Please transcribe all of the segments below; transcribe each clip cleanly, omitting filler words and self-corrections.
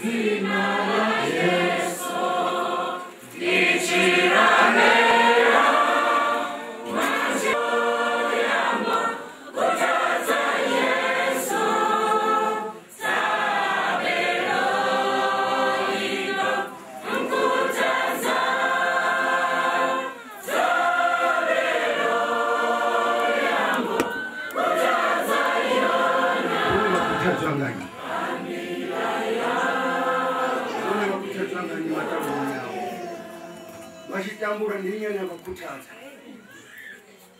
Dzina ḽa Yesu ndi tshirarela yamba kutadza Yesu sabelo ilo nkutadza sabelo yamba kutadza yona. Kutadzwa ngani? Vachitambura ndinyanya vakutadza.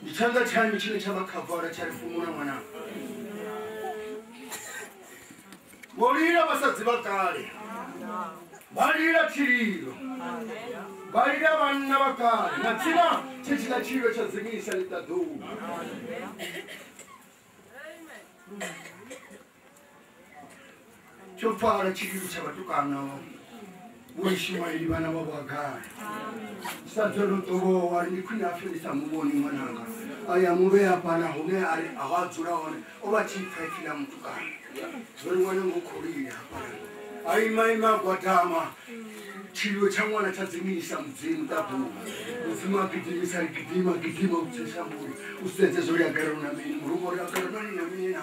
Ndi chanza chanyu chine chavakavhara charifumura mwanangu. Volira vasadzi vakare. Valira chiriro. Valira vanna vakare. Natsina chechina chiriro chadzimisa litadhuu. Chopfara chiriro chavatukana. Uishimaili vana vavo vakare. Sadzolotovowa ndi khwine afundisa muvoni mwananga. Aya muve hapana hune ari awadzula hone ova chipfa ipfi ḽa mutukana. Zwori ṅwana ngo khou hapana. Aima ima gwatama. Tshililo tsha ṅwana tsha dzimisa mudzimu ṱaḓulu. Mudzimu a gidimisa gidima gidima u tse shangoni. U sedze zwo ri agara na mini murumo ri agara na mini na.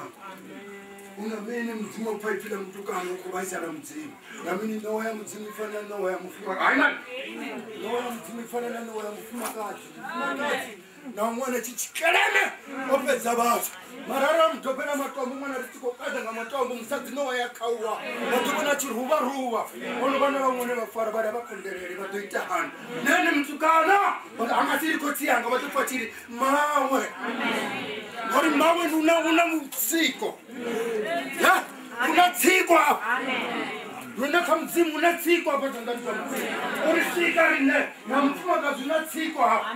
Una mini mudzimu a pfa ipfi ḽa mutukana u khou vhaisala mudzimu. Na mini ṋowa ya mudzimu i fana na ṋowa ya mufumakadzi. Amen. Ṋowa ya mudzimu i fana na ṋowa ya mufumakadzi. Mufumakadzi na ṅwana tshi tshikeleme o fhedza vhathu. Mara ra mudobela matombo ṅwana ri tshi khou kada nga matombo musadzi ṋowa ya khauwa. Vha ḓo vhona tshi ruvha ruvha. Ono vhana vha ṅwana vha fara vha vha konḓelele vha ḓo ita hani. Nṋe mutukana a nga si ri khotsi yanga vha ḓo pfa tshiri mawe. Ngori mawe una mutsiko. Ya, una tsiko afha. Rine kha mudzimu una tsiko afha zwanḓani zwa mudzimu. Uri sika rine na mufumakadzi una tsiko afha.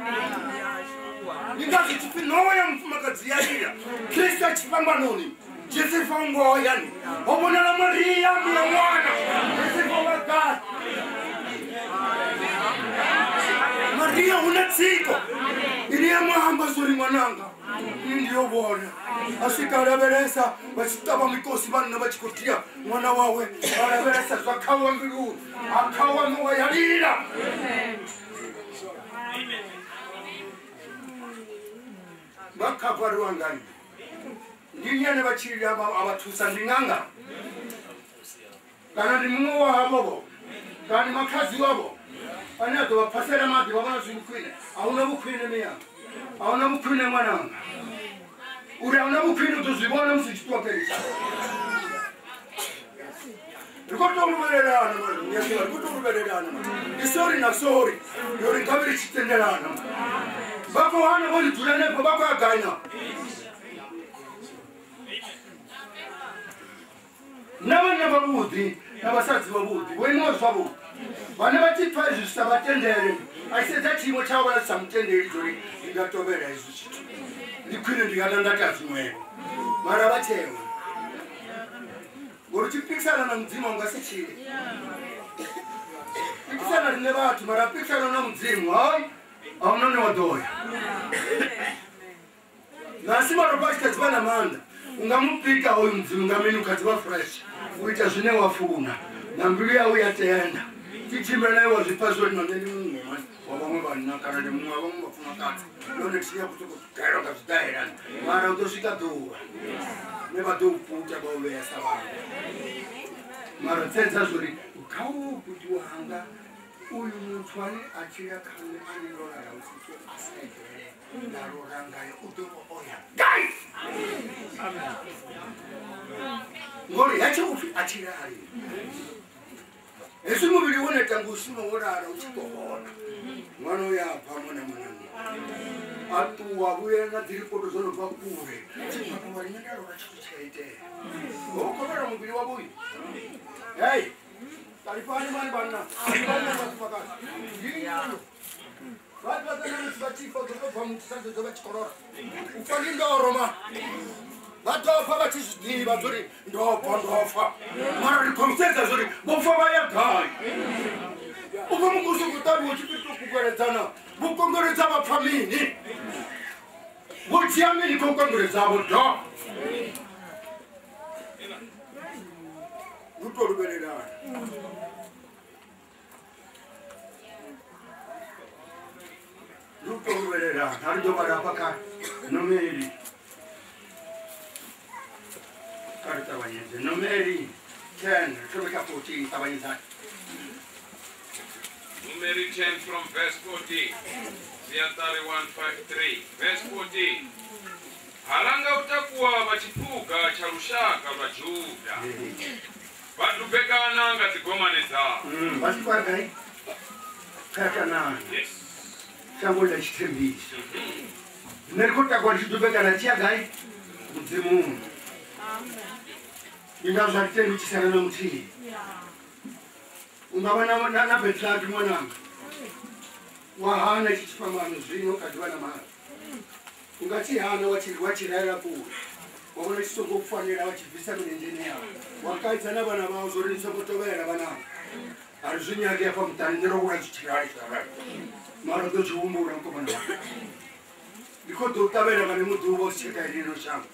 Ndi ngazwo tshipfi ṋowa ya mufumakadzi ya lila. Kristo a tshifhambanoni. Josefa ngoho yani. Ho vhonala Maria muṅwe ṅwana. Josefa wa gai? Maria una tsiko. Ine ya muhamba zwori ṅwananga. Ndi yo vhona. A swika a lavhelesa vha tshi ṱavha mikosi vhanna vha tshi khou dia ṅwana wawe vha lavhelesa zwa khauwa mbiluni. A khauwa ṋowa ya lila. Vha khavhariwa ngani? Ndi nnyi ane vha tshi lila a vha thusa? Ndi ṅanga? Kana ndi muṅwe wa havho? Kana ndi makhadzi wavho? Ane a ḓo vha phasela maḓi vha vhona zwi vhukhwine? A huna vhukhwine miyanga. A huna vhukhwine ṅwananga. Uri a huna vhukhwine u ḓo zwi vhona musi u tshi ṱuwa kha shango. Ri khou tou luvhelelana mani, ni a ḓivha ri khou tou luvhelelana mani. Ndi sorry na sorry, ndi uri ngavhe ri tshi tendelana. Vha khou hana vho ri dzula hanefho vha khou ya gai na? Na vhanna vhavhuḓi na vhasadzi vhavhuḓi vho imaho zwavhuḓi. Vhane vha tshi pfa izwi zwi sa vha tendele, a tshi sedza tshiimo tshavho vha sa mutendeli zwori ndi nga tovhela hezwi zwithu. Ndi khwine ndi nga nda ita zwiṅwevho. Mara vha tshewe. Ngori tshi pikisana na mudzimu a nga si tshile. Pikisana riṋe vhathu mara pikisana na mudzimu hai a huna hune wa ḓo ya. Nasi malofha a tshi kha ḓi vha na maanḓa u nga mu pika hoyu mudzimu nga mini u kha ḓi vha fresh u ita zwine wa funa na mbilu yau ya tenda. Tshi tshimbila naye wa zwi pfa zwori no nṋe ndi muṅwe mani wa vhaṅwe vhanna kana ndi muṅwe wa vhaṅwe vhafumakadzi nahone thi nyagi u sokou ḓaelwa nga zwiḓaelani mara u ḓo swika ḓuvha ne vha ḓo u puta vha u vhea sa vhaṅwe. Mara tsedza zwori kha u buti wanga uyu muthu ane a tshila kha nṋe ane ndo lala vhusiku a sa eḓele nda lora ngaye u ḓo vha o ya gai. Ngori hetsho upfi a tshi lali. Hezwi muvhili wo neta nga u shuma wo lala u tshi khou hona. Ṅwana u ya bva ṅwana mwananga. A ṱuwa vhuya na dziripoto dzo no bva kule. Tshifhaṱo wa nṋe nda lora tshithu tshi a itea. Ho kovhela muvhili wa vhuyu. Hey, ṱalifhani mani vhanna, ṱalifhani vhafumakadzi. Ndi nnyi? Vhathu vha ḓo musi vha tshi fa ḓo bva muthu sa ḓo vha tshi kolora. U fa ndi ndoro mani. Vha ḓo pfa vha tshi zwi ḓivha zwori ndo bva ndo fa. Mara ri khou sedza zwori vho fa vha ya gai. U pfa mukusu khou ṱavhiwa tshi fhiri tou kukweledzana. Vho kongoledza vha pfa mini? Vho dzhia mini khou kongoledza vho do? Lu tou luvhelelana. Ndi u tou luvhelelana. A ri ḓo vhala hafha kha Numeri. Kha ri ṱavhanyedze. Numeri 10, ri thome kha 14, ṱavhanyedzani. Numeri 10 from verse 14. Siatari 153, verse 14. Haranga utakuwa vha tshiphuga tsha lushaka lwa Juda. Vha dubekana nga dzigomane dzavho. Vha tshi kwara gai? Kha Kanani. Yes. Shango ḽa tshithembiso. Nṋe ri khou takuwa ri tshi dubekana tshi ya gai? Mudzimuni. Ndi ngazwo a ri tendi u tshisana na muthihi. U nga vha na bad luck ṅwananga. Wa hana tshi tshifhambano zwino kha ḓivha na maḓi. U nga tshi hana wa tshi raela kule. Wa vhona tshi songo fanela wa tshi bvisa milenzheni yau. Wa kaidza na vhana vhau zwo ri ni songo tovhela vhananga. A ri zwi nyagi hafha muṱani nṋe ro hula zwi tshi rali zwa rali. Mara u ḓo zwi humbula mukomana wanga. Ndi khou ḓo ṱavhela nga ḽiṅwe ḓuvha u si tshe kha heḽino shango.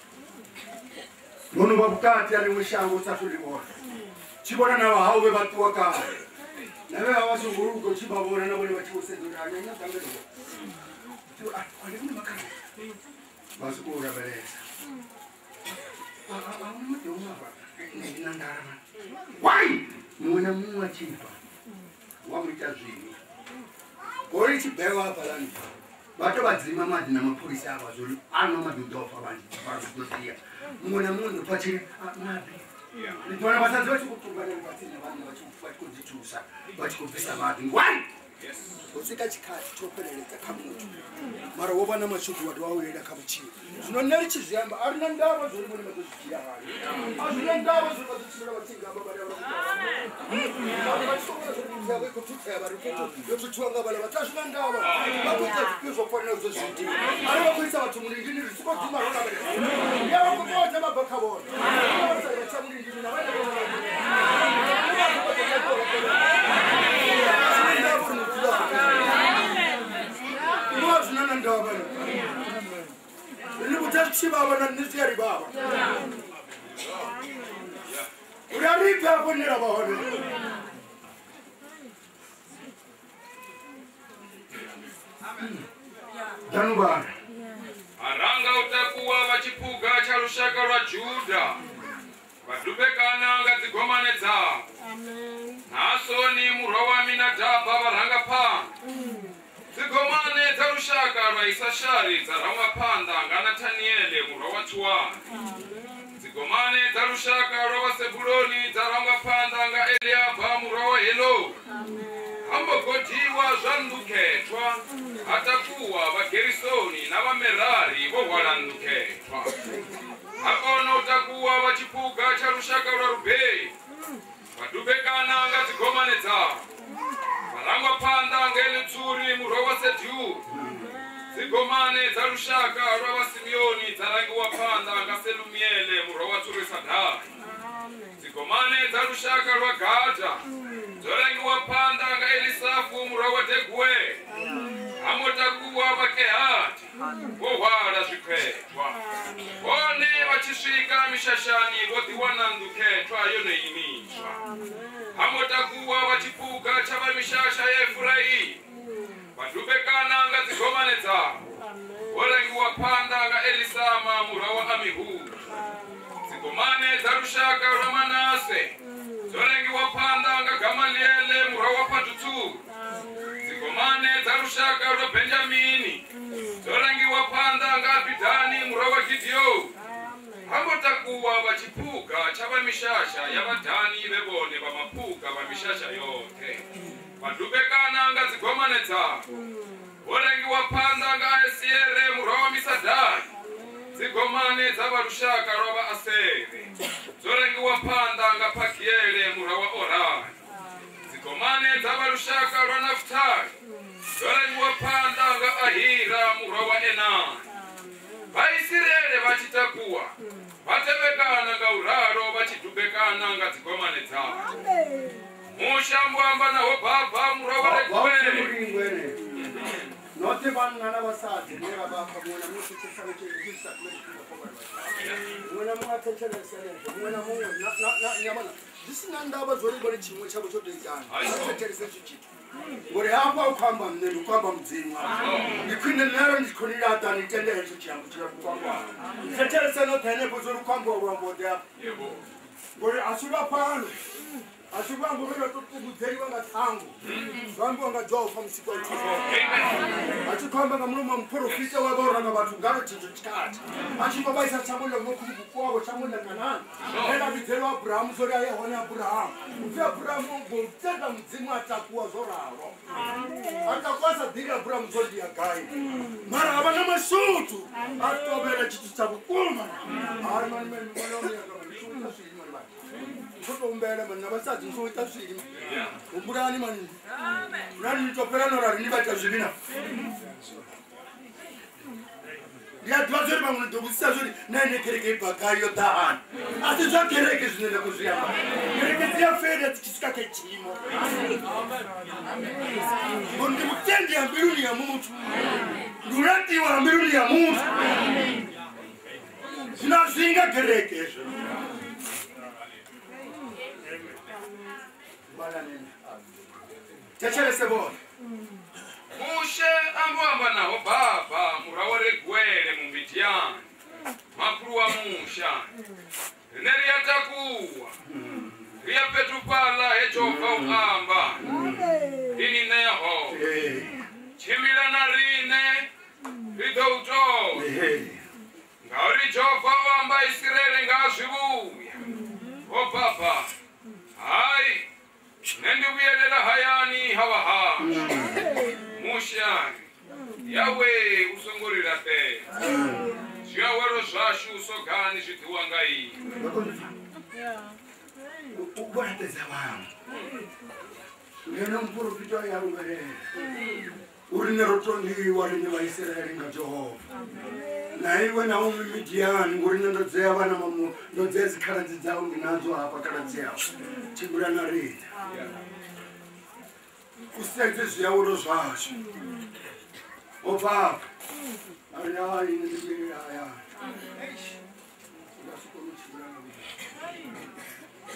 Ndo no vha vhukati ha ḽiṅwe shango u sathu ḽi vhona. Tshi vhona na vhahau vhe vha ṱuwa kale. Na vhe vha vha songo luga u tshi vha vhona na vhone vha tshi vho sedza uri anya ḓangelo. A ndi vhone makhala. Vha sokou lavhelesa. A huna maḓi o nwa ndi na nḓala mani. Why? Muṅwe na muṅwe a tshi bva wa mu ita zwivhi. Goloi tshi bewa hafhaḽani vha to vha dzima maḓi na mapholisa avha zwo ri a nwa maḓi u ḓo fa vhanzhi vha zwi ḓo sia. Muṅwe na muṅwe ndo pfa tshi maḓi. Ndi ḓo wana vhasadzi vha tshi khou ṱumbana ḽifhasini na vhanna vha tshi khou ḓi thusa vha tshi khou bvisa maḓi. Why? Ho swika tshikhathi tsho fheleledza kha muthu mara wo vha na mashudu wa dovha wa vhuyelela kha vhutshilo. Zwino nṋe ri tshi zwi amba a ri na ndavha zwo ri vhone vha ḓo zwi dzhia hani. A zwi na ndavha zwo vha ḓo tshimbila vha tshi ngamba vha vha tshi vhona zwo ri yavho i khou thuthea vha ri yo thuthiwa nga vhala vhathu. A zwi na ndavha vha khou ita zwifhio zwo fanela zwo zwi itiwa. Arali vha khou isa vhathu mulindini ri sokou dzima ro lavhelesa. Ya vha khou ṱoḓa vha bva kha vhone. Vha sa tsha mulindini na vhane vha Haranga utakuwa vha tshiphuga tsha lushaka lwa Juda. Vha dubekana nga dzigomane dzavho. Naasoni murwa wa Aminadaba vha ranga phanḓa. Dzigomane dza lushaka lwa Isashari dza rangwa phanḓa nga Nathaniele murwa wa Tsuwani. Dzigomane dza lushaka lwa Vhasebuloni dza rangwa phanḓa nga Eliaba murwa wa Heloni. Ha mbo godiwa zwa nnḓu khethwa, ha takuwa Vhagerisoni na Vhamerari vho hwala nnḓu khethwa. Ha kona u takuwa vha tshiphuga tsha lushaka lwa Rubeni. Vha dubekana nga dzigomane dzavho. Vha rangwa phanḓa nga Elitsuri murwa wa Sediuri. Dzigomane dza lushaka lwa Vhasimioni dza rangiwa phanḓa nga Selumiele murwa wa Tsurisadai. Dzigomane dza lushaka lwa Gada dzo rangiwa phanḓa nga Elisafu murwa wa Deguele. Ha mbo takuwa Vhakehati vho hwala zwikhethwa. Vhone vha tshi swika mishashani vho ḓi wana nnḓu khethwa yo no imiswa. Ha mbo takuwa vha tshiphuga tsha vha mishasha ya Efuraimi. Vha dubekana nga dzigomane dzavho. Vho rangiwa phanḓa nga Elisama murwa wa Amihudi. Dzigomane dza lushaka lwa Manase dzo rangiwa phanḓa nga Gamaliele murwa wa Phadutsuri. Dzigomane dza lushaka lwa Benjamini dzo rangiwa phanḓa nga Abidani murwa wa Gideoni. Ha mbo takuwa vha tshiphuga tsha vha mishasha ya Vhadani vhe vhone vha maphuga vha mishasha yoṱhe. Vha dubekana nga dzigomane dzavho. Vho rangiwa phanḓa nga Aesiere murwa wa Misadai. Dzigomane dza vha lushaka lwa vha Asere dzo rangiwa phanḓa nga Phagiele murwa wa Orani. Dzigomane dza vha lushaka lwa Naftali dzo rangiwa phanḓa nga Ahira murwa wa Enani. Vhaisiraele vha tshi takuwa vha tevhekana nga u ralo vha tshi dubekana nga dzigomane dzavho. Mushe a mbo amba na Hobaba murwa wa Rekuele. No Vhoṱhe vhanna na vhasadzi vhane vha vha afha muṅwe na muṅwe muṅwe na muṅwe a thetshelese henefho muṅwe na muṅwe na zwi si na ndavha zwo ri vhone tshiṅwe tshavho tsho tou itani a thetshelese hetsho tshithu ngori hafha u khou amba nṋe ndi khou amba mudzimu ndi khwine nṋe arali ndi tshi khou ni laṱa ni tende hetsho tshiambo tshi khou ambiwa thetshelese noṱhe henefho zwo ri khou ambiwa luambo ḓe afha ngori a si lwa fhano a si luambo lwe lwa tou ṱungudzeliwa nga ṱhangu zwo ambiwa nga Jehova musiki wa zwithu zwoṱhe a tshi khou amba nga mulomo wa muporofita wa vha u ranga vhathu ngalo tshetsho tshikhathi a tshi khou vhaisa shangoni ḽa vhomakhulukuku wavho shangoni ḽa Kanani he ḽa vhidzelwa Abrahamu zwo ri a ye hone Abrahamu upfi Abrahamu ngo tenda mudzimu a takuwa zwo ralo a takuwa a sa ḓivhi Abrahamu zwo ndi ya gai mara a vha na mashudu a tovhela tshithu tsha vhukuma hai mani mani mwana tou humbela mani na vhasadzi ni songo ita zwivhi humbulani mani nani ni tou fhela no rali ni vha ita zwivhi na ndi a ḓivha zwori vhaṅwe ni ḓo vhudzisa zwori na ene kereke i bva gai yo ḓa hani a si zwa kereke zwine nda khou zwi amba kereke dzi a fela dzi tshi swika kha tshiimo ngori ndi vhutendi ha mbiluni ya muthu ndi u laṱiwa ha mbiluni ya muthu zwino a zwi nga kereke hezwo. Thetshelese vhone Mushe ambo amba naho baba murwa wa Reguele Mumidiani makhulu wa Musha rine ri a takuwa ri ya fhethu fhaḽa he Jehova u amba ndi ni ṋea hone tshimbila na riṋe ri ḓo u tovha ngauri Jehova o amba Israele nga zwivhuya o baba hai nṋe ndi vhuyelela hayani ha vhahashu Mushe a ri Yawe u songo ri laṱela zwiawelo zwashu sogani zwi ḓiwa nga iwe u vho laṱedza vhaṅwe ngeno muporofita ya luvhelela uri nṋe ro tondiwa riṋe Vhaisiraele nga Jehova na iwe na uṅwe Midiani ngori nṋe ndo dzea vhana mamu ndo dzea dzikhaladzi dzau ndi nadzo hafha khaladzi yau tshimbila na riṋe u sedze zwiawelo zwashu o bva afha a ri hai nṋe ndi vhuyelela hayani nga si kone u tshimbila na vhuye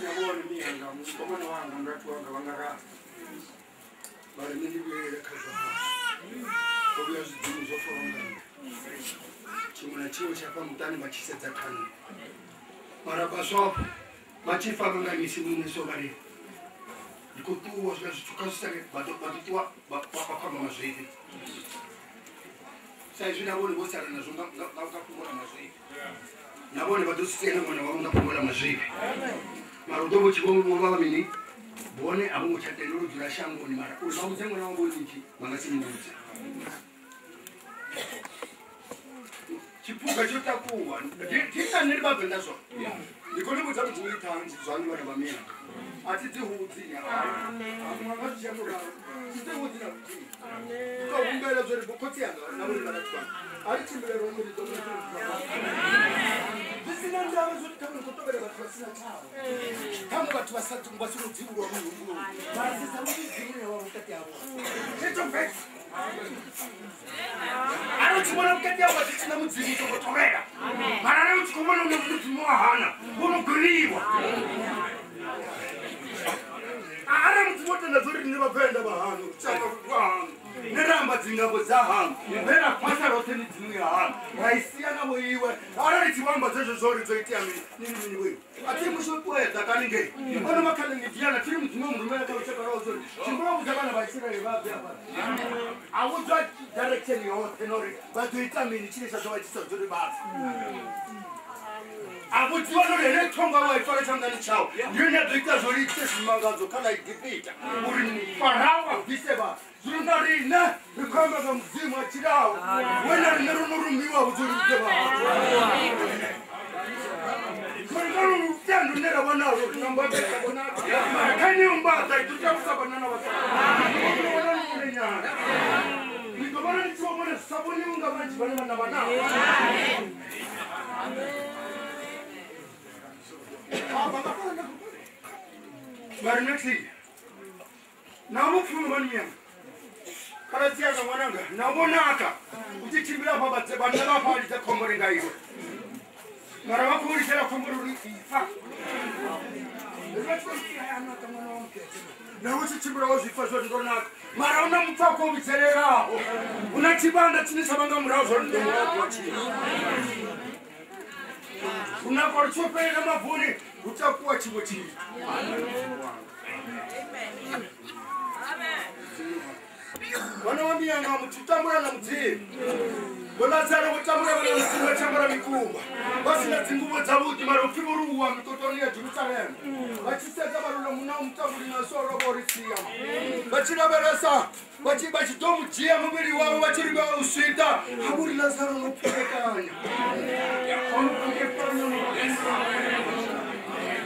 na vhone miyanga mukomana wanga murathu wanga vha nga rali vha ri nṋe ndi vhuyelele kha zwa hashu o vhuya zwidzimu zwo farwa nga nṋe tshiṅwe na tshiṅwe tsha fha muṱani vha tshi sedza kha nṋe mara vhaswa vha tshi fa vha nga misi muṋe so vha ri ndi khou ṱuwa zwiḽa zwithu kha zwi sale vha ḓo ṱuwa vha khou amba mazwifhi sa izwi na vhone vho sala nazwo nga fhungo ḽa mazwifhi na vhone vha ḓo sia na ṅwana wavho nga fhungo ḽa mazwifhi mara u ḓo vho tshi vho vha mini vhone a vho ngo tsha tendela u dzula shangoni mara uri vha vhudze ṅwana wavho nitshi vha nga si mu vhudze tshiphuga tsho takuwa thi sa nṋe ndi vhavenḓa zwone ndi khou ni vhudza mudzimu ṱhanzi zwanu vhana vha miyanga a thi dzi hudzi nga zwi tshia murahu thi dzi hudzi na luthihi ndi tou humbela zwori vhokhotsi yanga na vhone vharathu vhanga a ri tshimbile roṱhe ri ḓo zwi si na ndavha zwori ṱhaṅwe ni khou tovhela vhathu vha si na tshavho ṱhaṅwe vhathu vha sa vha songo dzivhulwa muhumbuloni mara si sa mudzimu ne wa vhukati havho tshetsho fhedzi arali u tshi vhona vhukati havho zwi tshina mudzimu u songo tovhela mara arali u tshi khou vhona une mudzimu wa hana wo no gwiliwa arali mudzimu o tenda zwo ri nṋe vhavenḓa vha haṋu lushaka lwa haṋu nṋe ra amba dzingambo dza haṋu nṋe ra phasa roṱhe midzimu ya haṋu ra i sia na vho iwe arali tshi vho amba zwezwo zwo ri dzo itea mini ni ri mini vhoiwe a thi musho ṱuwedza kani ngei ono makhale midiana thi ri mudzimu o mu rumela kha lushaka lwawe zwo ri tshimbila vhudza vhana vha Isiraele vha bve hafha a vhudzwa direction yoṱhe na uri vha ḓo ita mini tshine tsha ḓo vha itisa zwo ri vha a vhudziwa uri ene thonga wa i fara tshanḓani tshawe ndi yone ya ḓo ita zwo ri ite zwimangadzo kha ḽa Egipita uri Farao a bvise vhathu zwino na riṋe ri khou amba nga mudzimu a tshilaho we na riṋe ro no rumiwa vhudza uri vhudze vhathu lutendo lune ra vha nalwo ri na mbadelo mara kha ineyo mbaḓa i ḓo tea u sa vhana na vhasadzi nyana ni ḓo vhona ni tshi vho vhona zwi sa vhoniwi nga vhanzhi vhane vhana vha navho. Mara next na vhupfumi vhani miyanga Khaladzi anga ṅwananga na vhonaka u tshi tshimbila afha vhanna vha fha lidza khombo ri nga iwe mara vha khou lisela khombo uri ifa na u tshi tshimbila wo zwipfa zwo ndo naka mara una muthu a khou vhidzelelaho una tshivhanda tshine tsha vha nga murahu zwo ndo murahu tshino lunako ri tsho fhelela mavuni hu takuwa tshiṅwe tshithu. Vhana wa miyanga muthu tambula na mudzimu vho Lazaro vho tambula vha na mudzimu vha tshi ambara mikumba vha si na dzingubo dzavhuḓi mara upfhi vho luwa mitotoni ya Jerusalema vha tshi sedza vha lula munna wa mutambuli na solo vho ri sia vha tshi lavhelesa vha tshi ḓo mu dzhia muvhili wawe vha tshi ri vha u swiṱa ha vho ri Lazaro no phekekanya ono phekekanya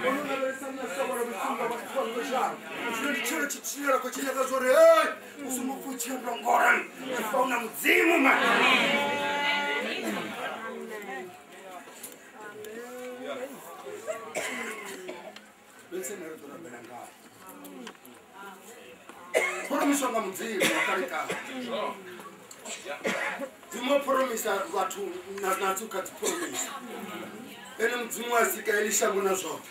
ono lavhelesa na solo vha vha shango zwino ndi tshelo tshitshine ra khou tshi nyaga zwo ri hey u songo pfa u tshi ndongora ifa una mudzimu man. Promisa nga mudzimu kalekale dzimu promisa vhathu na tsuka dzi promisa ene mudzimu a sika eli shango na zwoṱhe.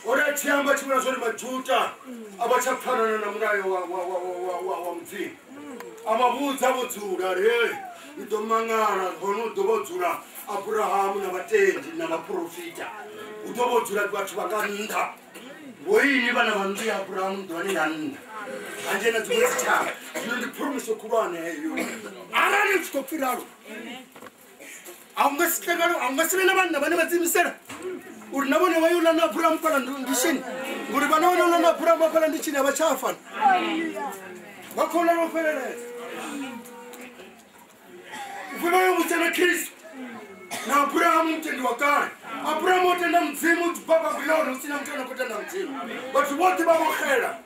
Ora tshi amba tshi vhona zwori majuta a vha tsha pfanana na mulayo wa mudzimu a vha vhudza vho dzula ri ni ḓo mangala hone u ḓo vho dzula Abrahamu na vhatendi na vhaprofita u ḓo vho dzula vhathu vha nga nnḓa vho ini vhana vha nnḓu ya Abrahamu ḓo vha ni nga nnḓa hanzhe na dziṅwe dzitshaka. Zwino ndi phuromiso khulwane heyo arali u tshi khou pfi ralo a u nga si tengalo a u nga si vhe na vhanna vhane vha ḓiimisela uri na vhone vha yo ḽa na Abrahamu fhaḽa ndishini ngori vhana vhane ḽa na Abrahamu fhaḽa ndishini a vha tsha fana vha khou ḽa lwo fheleledza upfhi vha yo vhudza na Kristo na Abrahamu mutendi wa kale. Abrahamu o tenda mudzimu bva Babylon hu sina muthu ano khou tenda mudzimu vhathu vhoṱhe vha vho xela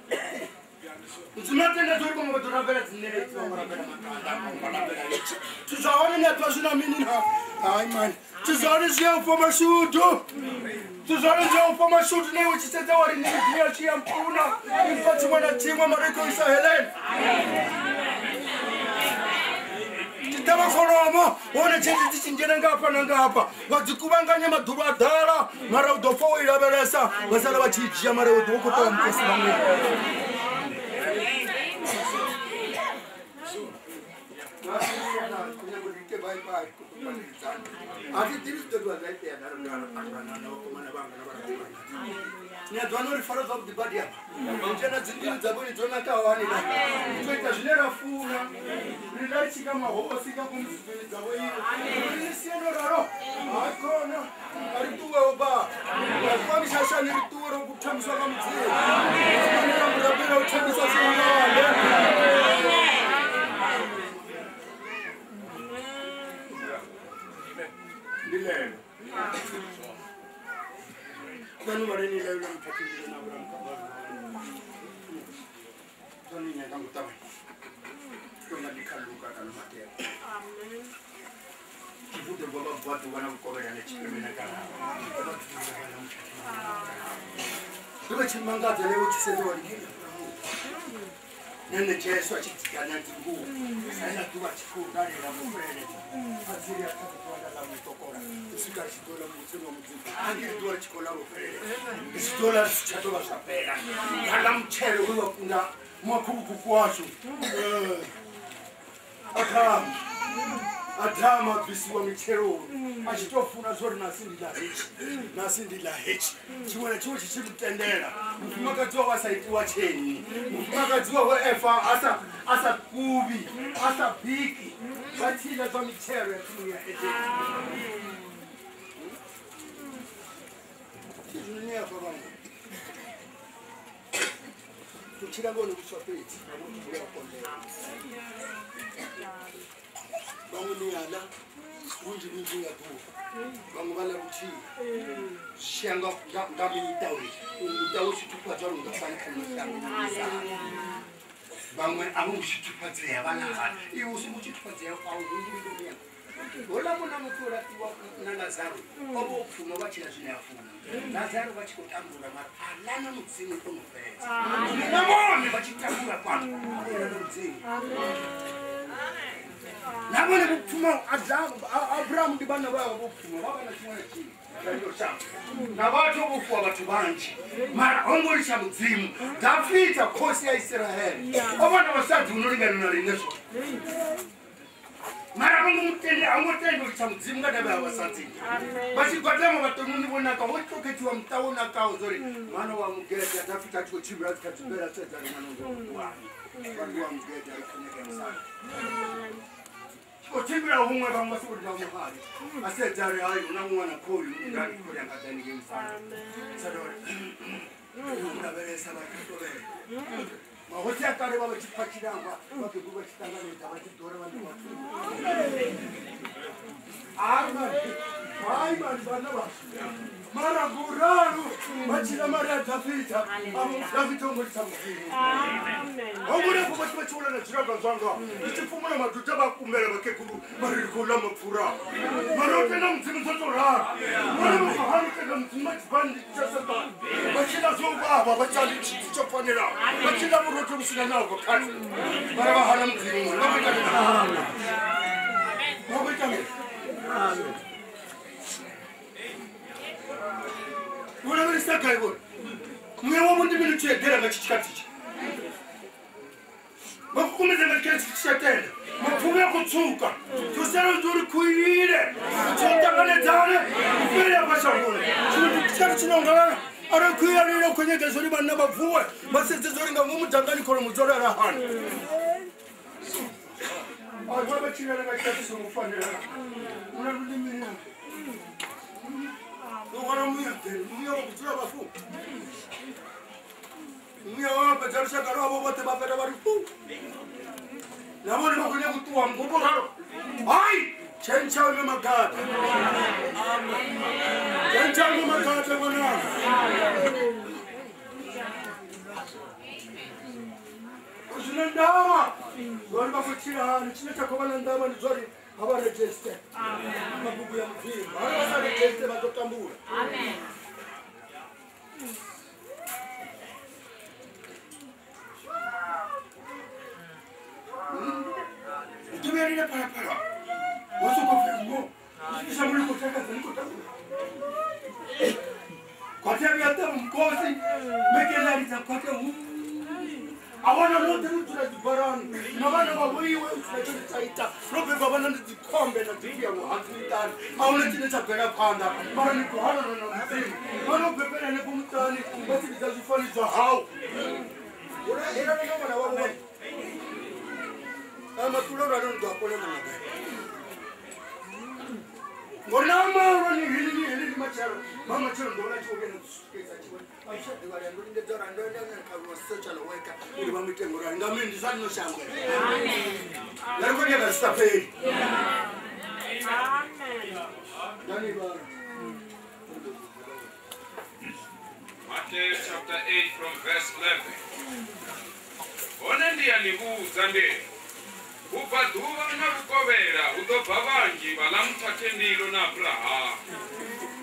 mudzimu a tenda zwo ri vhaṅwe vha ḓo rabela dziṋeledzi vhaṅwe rabela matanda vhaṅwe vha rabela itshi zwithu zwa hone ni a ḓivha zwi na mini na hai mani zwithu zwa hone zwi a ufha mashudu zwithu zwa hone zwi a ufha mashudu na iwe tshi sedza wa ri nṋe ya tshi ya mpfuna i mpha tshiṅwe na tshiṅwe mara i khou isa heleni tshi ḓa kholomo hone tshelede dzi tshi dzhena nga hafha na nga hafha vha dzi kuvhanganya maḓuvha a ḓala mara u ḓo pfa wo i lavhelesa vha sala vha tshi i dzhia mara u ḓo vha khou ṱavha mukosi vhaṅwe. A thi ḓivhi zwi ḓo dovha zwa itea ni a ḓivha no ri fara zwavhuḓi badi afha dzhena dzinḓuni dza vhone dzo nakaho hanina ri tou ita zwine ra funa ri ḽa ri tshi nga mahosi nga ngomu dzinḓuni dza vho iwe ri ni sie no ralo hakhona a ri ṱuweho ba vha mishashani ri ṱuwe ro thembiswa nga mudzimu ane ra mu rabela u thembisa zwihulwane. Ndi lelo vanhu va ri ni layo la muthathindile na vula mukhabazoni nyaka ngutavanya tonga ndi kha Luka kana Mateo tshivhuḓe vha vha bva ḓuvha na vhukovhela na tshipembe na kana ḓuvha tshi mangadza lewo tshi sedza wa lingela nene Jesu a tshi dzikanya dzingubo na ḓuvha tshi khou lalela mufheleledza a dziri a ṱhaṱhuwa ḽa mutokola u swika ri tshi ḓo ḽa mudzimu wa mudzimu a nge ḓuvha ri tshi khou ḽa lufheleledza ri tshi ḓo ḽa ri si tsha tovha zwa fhela nga ḽa mutshelo we wa kunda makhulukuku washu Adamu a bvisiwa mitsheloni a tshi tou funa zwo ri nasi ndi ḽa hetshi nasi ndi ḽa hetshi tshiṅwe na tshiṅwe tshi tshi mutendela mufumakadzi wawe a sa itiwa tsheni mufumakadzi wawe Efa a sa kuvhi a sa biki vha tshi ḽa zwa mitshelo ya tsimu ya Edeni. Zwino ni afha vhaṅwe u tshila ngone vhuswa fhedzi na vhuthu vhu a konḓela vhaṅwe ni a ḽa vhunzhi vhunzhi nga ḓuvha vhaṅwe vha ḽa luthihi zwi tshi ya nga miṱa uri muṱa wo tshithufhadzwa lungafhani kha mashango vhaṅwe a vho ngo tshithufhadzea vha ḽa hani iwe u songo tshithufhadzea a u humbuli ngomu yanga. Hola muna muthu o laṱiwa na Lazaro o vha o pfuma vha tshila zwine a funa. Lazaro vha tshi khou tambula mara a ḽa na Mudzimu o no fhedza. Na vhone vha tshi tambula fhano a vho ḽa na Mudzimu. Na vhone vho pfumaho Abrahamu ndi vhana vhawe vho pfuma vha vha na tshiṅwe na tshiṅwe na vhathu vho fuwa vhathu vhanzhi mara ho ngo litsha Mudzimu. Dafita khosi ya Isiraele o vha na vhasadzi hu no lingana na riṋe zwo mara vho ngo tenda u litsha Mudzimu nga ndavha ya vhasadzi. Vha tshi gwadama vhaṱonuni vho nakaho wo to khethiwa muṱa wo nakaho zwo ri ṅwana wa mugede Dafita a tshi khou tshimbila dzi kha dzibela sedza ri ṅwana ndi wa mugede a i khoneka musala. O tshimbila huṅwe vhaṅwe vha sokou ri muhali a sedza ri hai hu na ṅwana khoyu ngani kholi anga ḓa ningei musala sada uri lavhelesa vha tovhela. Mahosi a kale vha vha tshi pfa tshilangwa vhabebi vha tshi ṱanganedza vha tshi ḓora vhana vhathu. Hai mani vhana vhashu mara nguralo vha tshila mari a Dafita Dafita o ngo litsha Mudzimu. Ho ngo vhathu vha tshi wela na zwilanga zwanga ndi tshi pfumula maduda vha kumbela vhakegulu vha ri khou ḽa mapfura mara o tenda Mudzimu zwo tou ralo. Vhone vha khou hana u tenda Mudzimu vha tshi bva ndi tsha Saṱhane vha tshi ḽa zwo vhavha vha tshi ḽa tshithu tsho fanelaho vha tshi ḽa vhurotho vhu si na na avocado mara vha hana Mudzimu. Vha khou ita mini? Vha khou ita mini? Vho lavhelesa gai vhone muya wavho ndi mini u tshi eḓela nga tshitshikhathi tshi vha kukumedza nga tshikhathi tshi tsha tenda mapfuvhi a khou tswuka thuselo ndi uri khuilile tshi ṱanganedzane u fhele afha shangoni tshiṅwe tshikhathi tshi no ngalala arali khuilalile khou nyaga zwo ri vhanna vha vuwe vha sedze zwo ri nga ngomu dangani kholomo dzo lala hani. Vha vha tshilela nga tshikhathi songo fanela mulandu ndi mini? U hwala muya muya wa vhudzula vhafu muya wa fhedza lushaka lwavho vhoṱhe vha fhela vha ri fu na vhone vha khou nyaga u ṱuwa ngo tou ralo. Hai tshentsha ime magada tshentsha ime magada ṅwananga. Zwino ndavha zwori vha khou tshila hani tshine tsha khou vha na ndavha ndi zwori ha vha redzhiste mabugu ya Mudzimu arali vha sa redzhiste vha ḓo tambula. U ḓivhelile phalaphala wa sokou pfhi ngo shango ḽi khou takadza ḽi khou tambula khwathe a vhuya ṱavha mukosi mekela lidza khwathe hu a vhona ḽoṱhe ḽi dzula dzibarani na vhana vha vhoiwe u sina tshine tsha ita ro beba vhana ndi dzikhombe na dzimbuya vhuhadzi muṱani a huna tshine tsha bvela phanḓa mara ni khou hanana na Mudzimu vhana u bebela henefho muṱani vha tshi vhidza zwifani zwa hau elana na ṅwana wavho maṱulo ralo ni ḓo a kona ṅwana ngori na mauro ni hili ni hili ni matshelo ma matshelo ndo vhona tshi vho vhuya na swikisa tshiwe a tsha ḓivha ndo lingedza uri ndo ndo kha vha social worker uri vha mutengo uri nga mini ndi zwa lino shango amen ri khou nyaga zwi sa fheli. Amen. Matthew chapter 8 from verse 11. Hone ndi a ni vhudza ndi u bva ḓuvha na vhukovhela hu ḓo bva vhanzhi vha ḽa muthathendilo na Abrahamu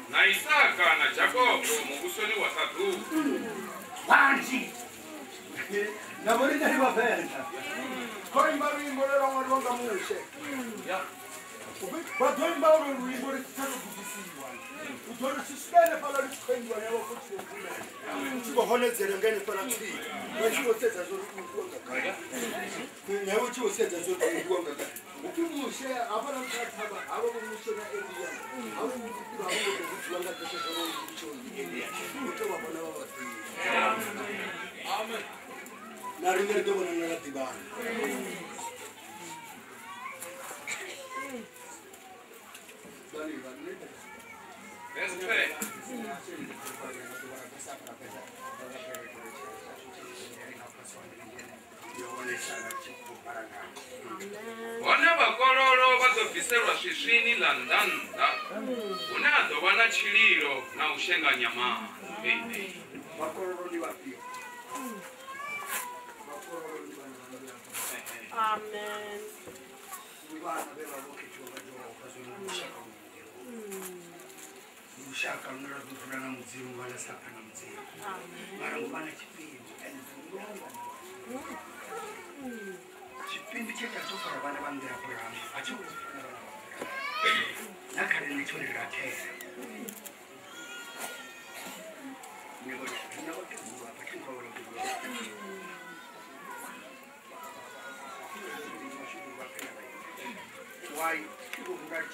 na Isaka na Jakobo muvhusoni wa ṱaḓulu. Vhanzhi na vho riṋe ri vhavenḓa kho imba luimbo lwe lwa ṅwaliwa nga Mushe vha ḓo imba uri luimbo ri tsha tou gudisiwa u ḓo ri tshi swika henefhaḽa lu tshi khou imbiwa na vha khou tshi vho humela u tshi vho honedzela nga henefhaḽa tsini vha tshi vho sedza zwo ri imbiwa nga gai nawe u tshi vho sedza zwo ri imbiwa nga gai upfi Mushe hafhaḽa nṱha thavha havha vho Mushe na Elia havho vha vho tou vhudziwa nga ḓeshe zwo ri Mushe ndi Elia u tou vha vhona vha vhaḓivhi. Amen. Na riṋe ri ḓo vhonana ra ḓivhana. Verse 12. Hone vhakololo vha ḓo bviselwa swiswini ḽa nnḓa-nnḓa hune ha ḓo vha na tshililo na u shenganya maṋo. Amen. Vhakololo ndi vhafhio? Vhakololo ndi vhana vha Amen. Ndi vhana vhe vha vho khethiwa nga Jehova. Lushaka lushaka lune lwa ḓo dzula na Mudzimu vha na sapha na Mudzimu. Mara ngo vha na tshipimbi and tshipimbi tshe tsha tsho fara vhana vha nnḓu ya Abrahamu a tshi khou fara vhana vha Abrahamu. Na kha riṋe tshone ra thea. Why people who are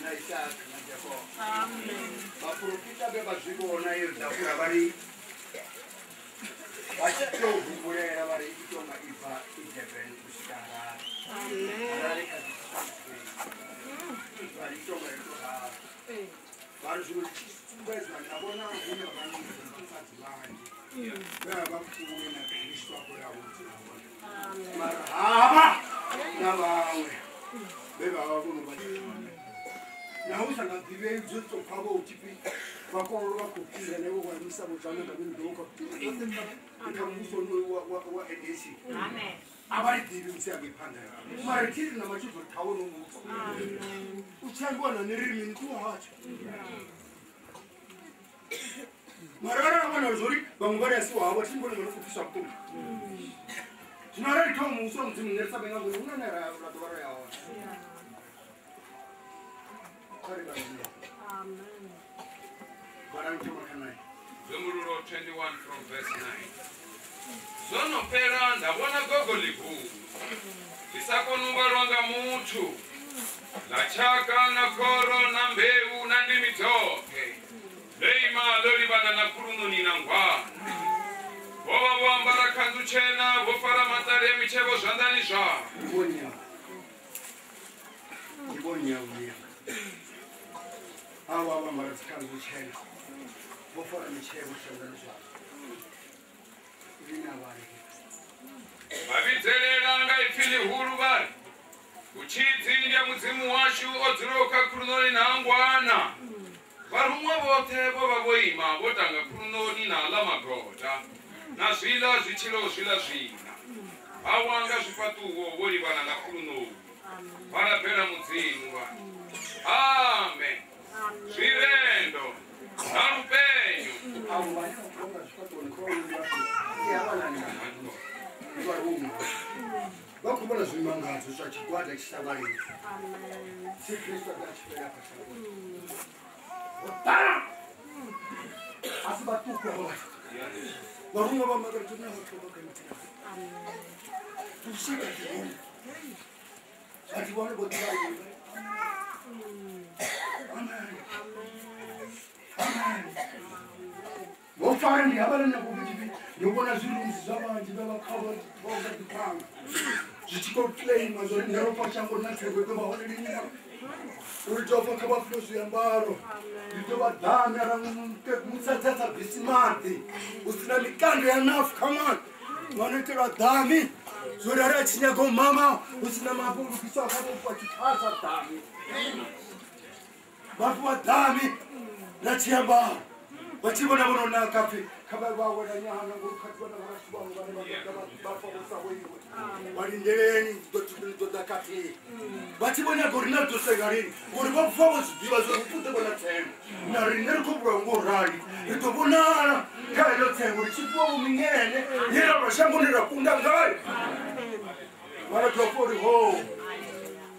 na Isaac na Jacob. Amen. Vaprofita vhe vha zwi vhona iyo ḓafula vha ri vha tshi tou humbulela vha ri i tonga i bva i Durban u swika Harare. Harare kha ḓi vha ri i tonga i tou ralo. Vha ri zwiṅwe tshi sumbedzwa na vhona hu na vhasadzi vhanzhi vhe vha vha kule na Kristo a khou ya ho dzula hone. Mara havha na vhaṅwe vhe vha vha vho no vha na hu sa nga ḓivhei dzo tou pfa vho tshipfi vhakololo vha khou fhira na iwe wa imisa vhudzana nga mini ḓo kha kha muvhuso wa NDC. A vha ri ḓivhi musi angei phanḓa mara thi ri na matshidzo ri khawo no mupfa u tshi ambiwa na ni ri mini ku hatsho mara arali vhona zwori vhaṅwe vha ri a si wavho thi mbone vha khou pfiswa vhuṱungu. Zwino arali kha muvhuso wa Mudzimu nṋe ri sa vhe nga ngori hu na ne ra ḓo vha ro ya hone. Amen. Nzumbululo 21 from verse 9. Zwo no fhela nda vhona gogo ḽihulu ḽi sa koni u vhalwa nga muthu, ḽa tshaka na khoro na mbeu na ndimi dzoṱhe, ḽo ima ḽo livhana na khuluṋoni na ngwana. Vho vha vho ambara khanzu tshena, vho fara maṱari a mitshevho zwanḓani zwavho. Ava vha ambara dzikhanzu tshena, vho fara mitshevho zwanḓani zwavho. Vha vhidzelela nga ipfi ḽihulu vha ri, vhutshidzi ndi ya Mudzimu washu o dzulaho kha khuluṋoni na ngwana. Vharuṅwa vhoṱhe vho vha vho ima vho tanga khuluṋoni na ḽa magota na zwiḽa zwitshilo zwiḽa zwiṋa. Vha wa nga zwifhaṱuwo vho livhana na khuluṋoni, vha rabela Mudzimu vha ri, Amen. Zwirendo na lupenyo. Avho vhane vha khou nga zwifhaṱuwoni kha vha khou vhona zwimangadzo zwa tshigwada tshi sa vhalei. Tshi Kristo a tshi fhela afha shangoni. Vho ḓala a si vhaṱuku havho vhathu. Vharuṅwa vha makadzo na vhathu vha kha lushaka ḓihone. Vhathu vhone vho ḓivha. Amen. Amen. Vho fara ndi havhaḽa na vhuvhili ndi vhona zwirunzi zwa vhanzhi vhe vha kha vha ḓiphanga zwi tshi khou claima zwa uri nṋe ro fa shango na tsengo i ḓo vha hone lini uri tou fa kha vha fulo zwiambaro ndi ḓo vha ḓana ra musadzi a sa bvisi maḓi hu si na mikando ya nafu kha ṅwana ṅwana itelwa ḓami zwori arali a tshi nyaga u mama hu si na mafhi o lugiswaho kha vho fhiwa tshikhala ḓami vha fhiwa ḓami na tshiambaro vha tshi vhona vho no naka pfhi kha vha vha wela nyana ngori kha vhona vhathu vhaṅwe vhane vha ḓa vha fa vho sa vhoiwe vha lindeleni ḓo ḓa khathihi vha tshi vho nyaga uri na ḓo senga lini ngori vha pfa vho zwi ḓivha zwa uri u ḓo vhona tsengo na riṋe ri khou vhulawa ngo rali ri ḓo vhonala kha heyo tsengo ri tshi fhiwa vho miṅene ye ra lwa shangoni ra kunda ngayo vha ḓo pfa uri ho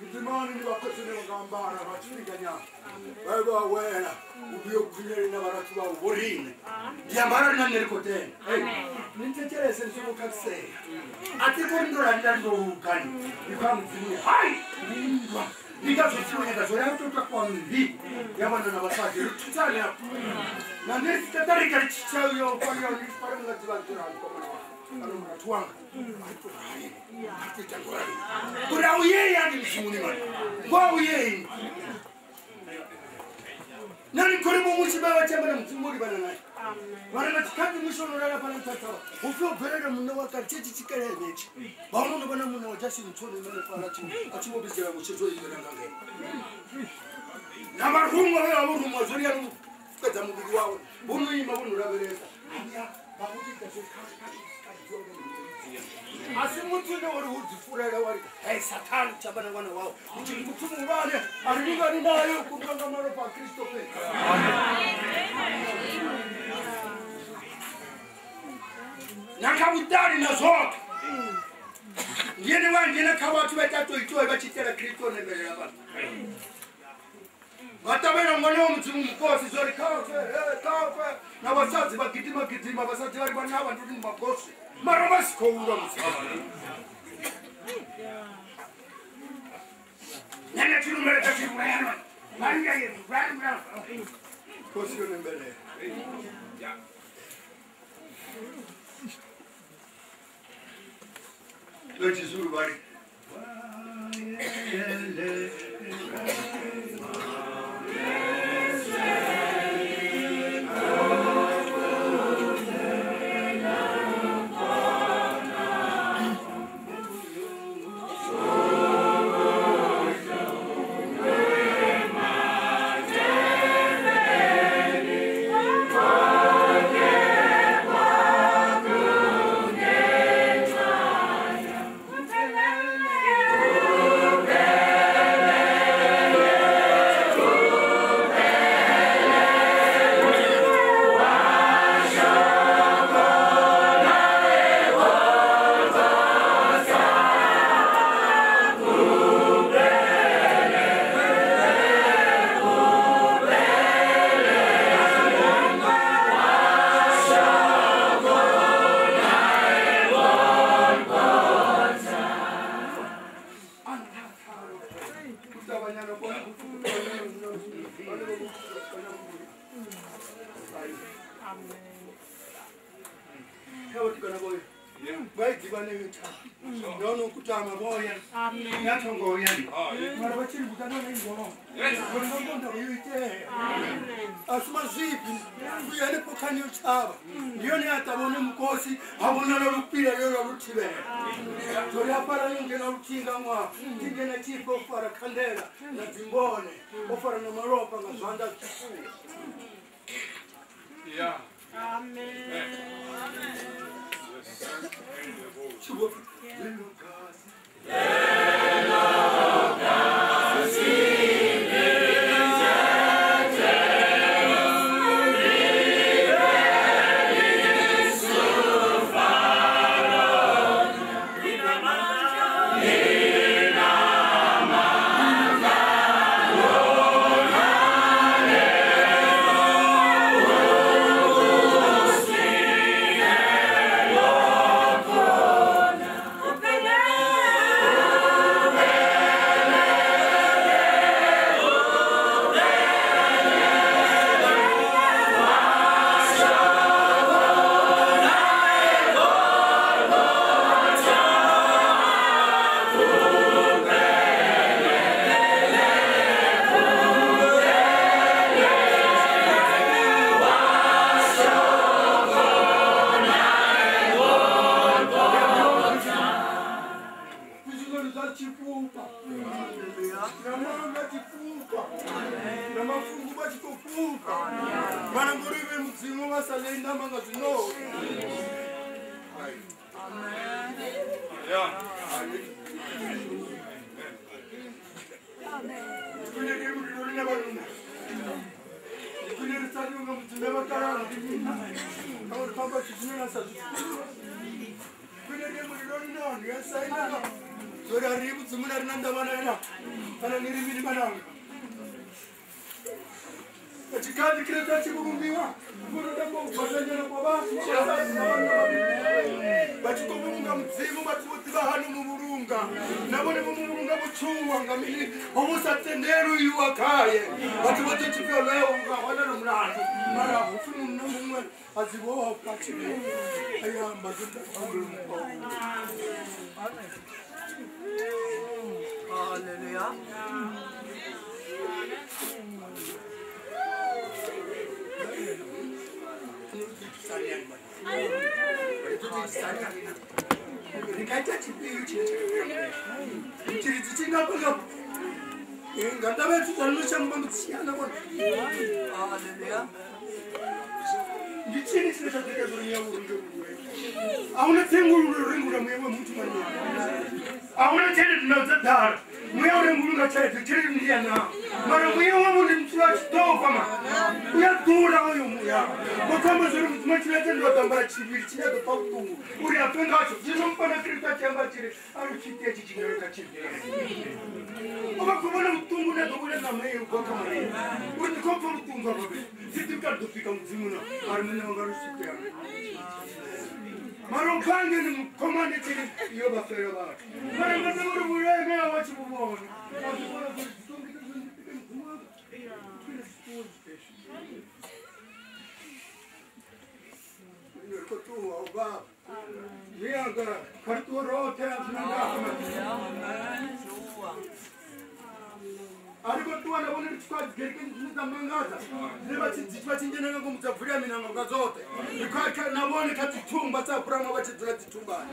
Ndimani ndi vhakhosini vha nga ambara vha tshifhinganyana vha vha wela u vhuye u khunyele na vharathu vhavho vho riṋe ndi ambara ri na nṋe ri khou tenda. Ni thetshelese ni songo khakhisea a thi kori ndo rali nda ndo luga ni ndi khou ya Mudzimuni hai ndi nndwa ndi ngazwo tshi nyaga zwo ya tou takuwa mmbi ya vhanna na vhasadzi ri thutsane afho na nṋe ri tatarika ri tshitshayo fanela ndi fare nga dzivha ndo rali komana kana murathu wanga uri a u yei ani Mudzimuni mani ngo a u yei. Nani kore mo musi ba tshamba na mudzimu ri bana naye. Mara na tshikhathi mushono lala fana thatha. Hu pfi o bvelela munna wa kale tshi tshikelele tshi. Ba hono vhona munna wa Justin Tshone mene fana tshi a tshi vho bidzela mutshedzo imela nga ngeno. Na vharuṅwa vhe vha vho ruṅwa zwo ri ya no fhedza muvhili wawe. Vho no ima vho no lavhelesa. Ya vha vho ita zwo kha asi muthu ne uri hu dzifurela wari hey Sathane tshamba na ṅwana wawe. Muthu muthu muhulwane a ri lingani naye u kundwa nga malofha a Kristo fhedzi. Na kha vhuṱali na zwoṱhe. Ndi ene wa ngena kha vhathu vha ita to itiwa vha tshi itela Kristo nembelela vhathu. Vha ṱavhela ṅwana wa Mudzimu mukosi zwo ri khafe khafe na vhasadzi vha gidima gidima vhasadzi vha ri vhana vha ndi magosi. Mara vha si khou lwa Mudzimu. Nene tshilumela tshi vhulaya. Manga ye vhulaya. Khosi yo nembelela. Lechizulu bari. Yeah. Amen. Hallelujah. hani hani ri ḓo tou itisa hani hani ri nga ita tshifhio tshine tsha tshilidzi tshi nga nga nga ndavha ya thudzano shango vha mbudzisiyana vhona ndi tshini tshine tsha ḓo ita zwo muya u a huna tsengululo yo rengulula muya wa muthu manyana a huna tshelede na dza ḓala muya u rengulula nga tshelede tshelede ndi ya naa mara muya wavho ndi muthu a tshiṱofa ma u ya ḓura oyo muya vho khou amba zwori mudzimu a tshilete ndi ḓo ambara tshivhili tshine a ḓo pfa vhuṱungu uri a pfe ngatsho zwino mufana Kristo a tshi amba tshiri a ri tshi itea tshi tshingelo kha tshivhili o vha khou vhona vhuṱungu na ḓo vhona ṋama ye ubva kha Maria uri ndi khou pfa vhuṱungu afha fhethu dzi ḓi kati ḓo fika mudzimu na mara muṋe wanga ri swikela mara upfange ni mukhomane tshiri yo vha fela vhathu mara nga ḓa uri vhuleme a wa tshi vhu vhona a zwi vhona uri arikotuwa navone ri tshi khou dzigerekeni dzine dza mangadza dzine vha tshi dzhena nga ngomu dza vulea minango nga dzoṱhe na vhone kha dzithumba dza Abrahamu vha tshi dzula dzithumbani.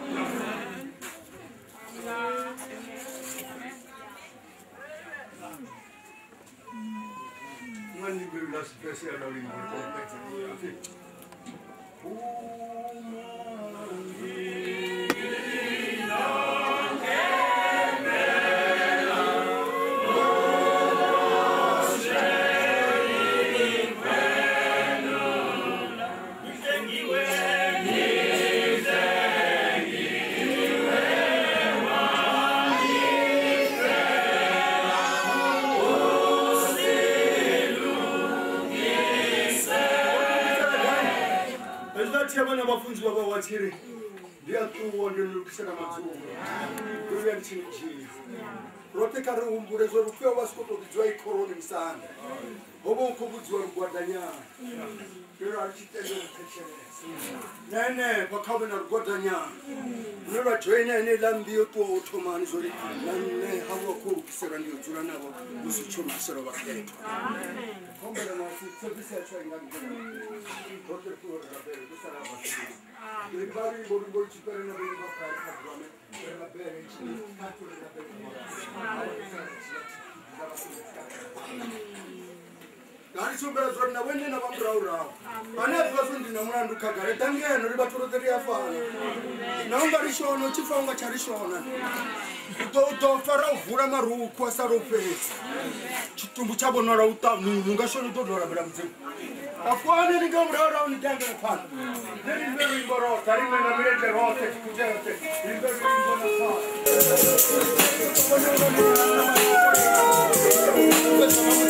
Vhafunziwa vha wa tshiri ndi a ṱuwa ndi lugisela madzulo ndo vhuya ndi tshi ni dzhia roṱhe kha ri humbule zwo ri tea vha sokou tou vhidziwa i khoroni musanda ho vha hu khou vhudziwa lugwadanyana ndo a ri tshi tenda u thetshelesa na henefha kha vhe na lugwadanyana lune lwa dzhoina heneiḽa mmbi yo ṱuwa u thomani zwori na nṋe ha vha khou lugiselwa ndi yo dzula navho musi tsho lugiselwa vhakhethwa. Khombela na service ya tsho inga roṱhe ri ṱuwe ri rabele ri sala ri vha luimbo luimbo lu tshi fhela na vhone vha kha kha gwame ri rabele kha ri rabele ngari tshumbela zwori na vhone na vha murahurahu ane a ḓivha zwo ndi na mulandu khagala ḓa ngeno ri vhathu roṱhe ri a fana na unga ri shona u tshi fa unga tsha ri shona u ḓo fara u vula marukhu a sala u fhedza tshitumbu tsha vhonala u ṱanunu nga shona u ḓo ḓo rabela mudzimu afane ni nga murahurahu ni ḓangela phanḓa nṋe ri imbe luimbo roṱhe a ri imbe nga milenzhe roṱhe tshikhutshe roṱhe ri imbe luimbo na phanḓa.